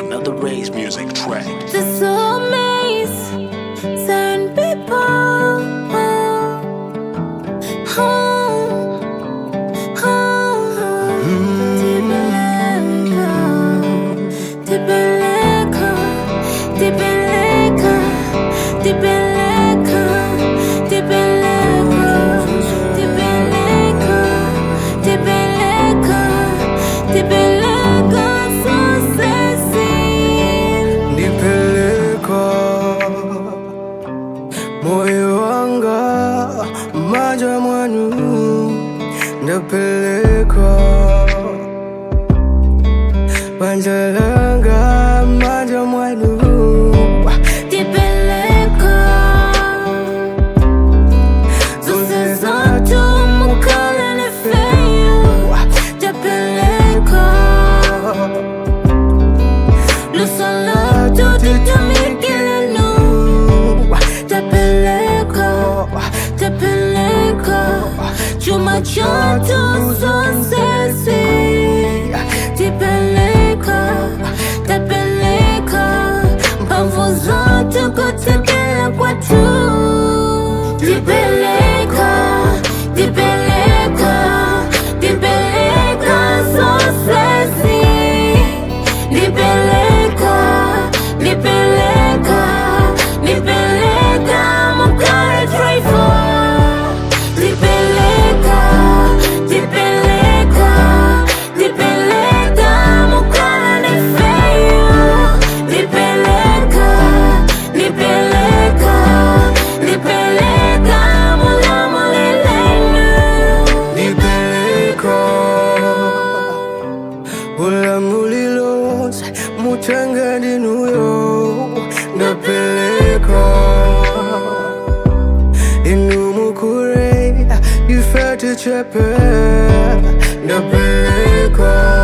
Another Raise Music track. The soulmates turn people home, home. Tipeleka, tipeleka, tipeleka, tipeleka, tipeleka, tipeleka, tipeleka, tipeleka, success. Ndipeleka moyo wanga manja mwanu, ndapeleka banja langa manja mwanu. Tipeleka zonse zathu mukhale nefeyo. Tipeleka luso lathu titumikilenu. Tipeleka, tipeleka chuma chathu zonsesi. Tipeleka, tipeleka mphamvu zathu kutekela kwathu. Tipeleka, tipeleka, tipeleka zonsesi. Nipeleka, nipeleka, nipeleka mukhale driver. Tipeleka, tipeleka, tipeleka mukhale nefeyo. Nipeleka, nipeleka, nipeleka mulamulilenu. Ndipeleka ulamulilo mutenge ndinuyo. Ndapeleka inu mukure ife tichepe. Ndapeleka.